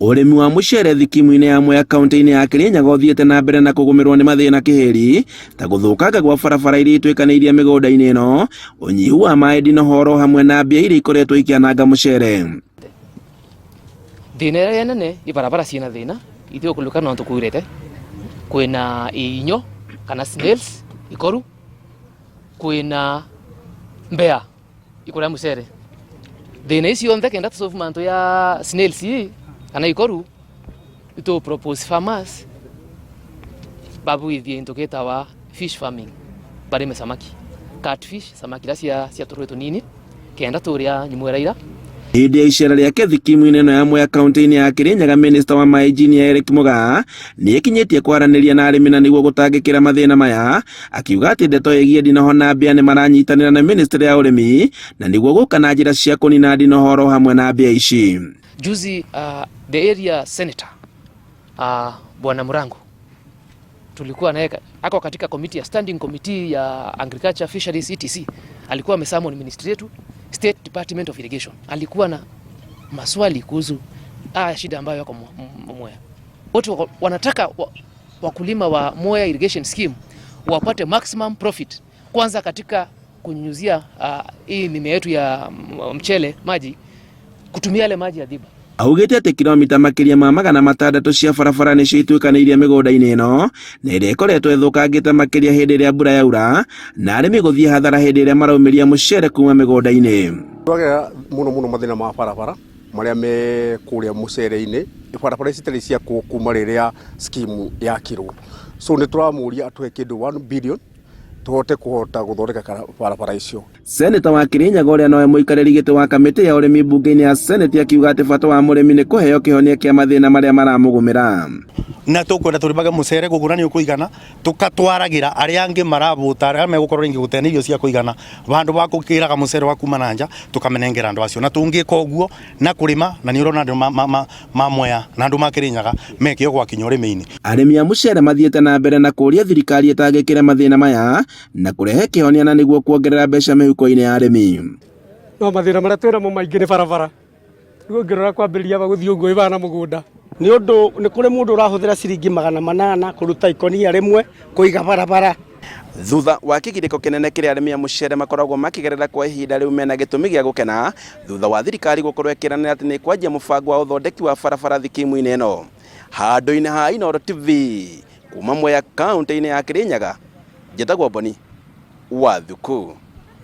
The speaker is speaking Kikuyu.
Ũrĩmi wa mũcere thikimu-inĩ ya Mwea kaunti-inĩ ya Kirinyaga ũthiĩte na mbere na kũgũmĩrwo nĩ mathĩna kĩhĩri ta gũthũkanga gwa barabara iria ituĩkanĩirie mĩgũnda-inĩ ĩno, ũnyihu wa maĩ ndinoho oro hamwe na mbĩa iria ikoretwo ikĩananga mũcere. Thĩna ĩrĩa nene nĩ barabara ciĩna thĩna ithuĩ kũrĩka no tũkuirĩte kwĩna inyo kana snails ikoru kwĩna mbea ikũrĩa mũcere thĩna icio onthe kenda tũsolve mantu ya snails ii kana ikoru itu propose farmers babuithie into gĩtawa fish farming barĩme samaki, catfish, samaki iria cia tũrũĩ tũnini kenda tũrĩa nyamũ ĩraira. Hĩndĩ ya icera rĩake thikimu-inĩ ĩno ya Mwea kaunti-inĩ ya Kirinyaga, Minista wa maĩ Engineer Eric Mugaa nĩekinyĩtie kwaranĩria na arĩmi na nĩguo gũtangĩkĩra mathĩna maya, akiuga atĩ ndeto ĩgiĩ ndinoho na mbĩa nĩ maranyitanĩra na ministry ya ũrĩmi na nĩguo gũka na njĩra cia kũnina ndinoho oro hamwe na mbĩa ici. Juzi the area senator Bwana Murango tulikuwa naye ako katika committee ya standing committee ya agriculture, fisheries, etc. Alikuwa amesummon ministry yetu State Department of Irrigation. Alikuwa na maswali kuhusu shida ambayo yako Mwea. Wote wanataka wakulima wa Mwea Irrigation Scheme wapate maximum profit kwanza katika kunyunyuzia hii mimea yetu ya mchele maji, kutumia yale maji ya Thiba. Augĩte atĩ kilomita makĩria ma 600 cia barabara nĩcio ituĩkanĩirie mĩgũnda-inĩ ĩno na ĩrĩa ĩkoretwo ĩthũkangĩte makĩria hĩndĩ ĩrĩa mbura yaura na arĩmi gũthiĩ hathara hĩndĩ ĩrĩa maraumĩria mũcere kuma mĩgũnda-inĩ. Twagera mũno mũno mathĩna ma barabara marĩa me kũrĩa mũcere-inĩ, barabara ici citarĩ ciakwo kuma rĩrĩa scheme yakirwo, so nĩ tũramũria atũhe kĩndũ 1 billion tũhote kũhota gũthondeka barabara icio. Seneta wa Kirinyaga ũrĩa nowe mũikarĩri gĩtĩ wa kamĩtĩ ya ũrĩmi mbunge-inĩ ya Senate akiuga atĩ bata wa mũrĩmi nĩ kũheo kĩhonia kĩa mathĩna marĩa maramũgũmĩra. Na tũkwenda tũrĩmage mũcere gũkũ na nĩ ũkũigana, tũkatwaragĩra arĩa angĩ marabũta arĩa megũkorwo rĩngĩ gũtena irio cia kũigana, vandũ va gũkĩraga mũcere wa kuma na nja tũkamenengera andũ acio, na tũngĩka ũguo na kũrĩma na nĩ ũrona andũ ma Mwea na andũ ma Kirinyaga mekĩo gwakinya ũrĩmi-inĩ. Arĩmi a mũcere mathiĩte na mbere na kũũria thirikari ĩtangĩkĩre mathĩna maya na kũrehe kĩhonia na nĩguo kuongerera mbeca mĩhuko-inĩ ya arĩmi. No mathĩna marĩa twĩnamo maingĩ nĩ barabara. Rĩu ũngĩrora kwambĩrĩria gũthiĩ ũguo ĩbana mũgũnda. Nĩ ũndũ nĩ kũrĩ mũndũ ũrahũthĩra ciringi 800 kũruta ikonia rĩmwe kũiga barabara. Thutha wa kĩgirĩko kĩnene kĩrĩa arĩmi a mũcere makoragwo makĩgerera kwa ihinda rĩu mena gĩtũmi gĩa gũkena thutha wa thirikari gũkorwo ĩkĩranĩra atĩ nĩ ĩkwanjia mũbango wa ũthondeki wa barabara thikimu-inĩ ĩno. Handũ-inĩ ha Inooro TV kuma Mwea kaunti-inĩ ya Kirinyaga, njĩtagwo Boni wa Thuku.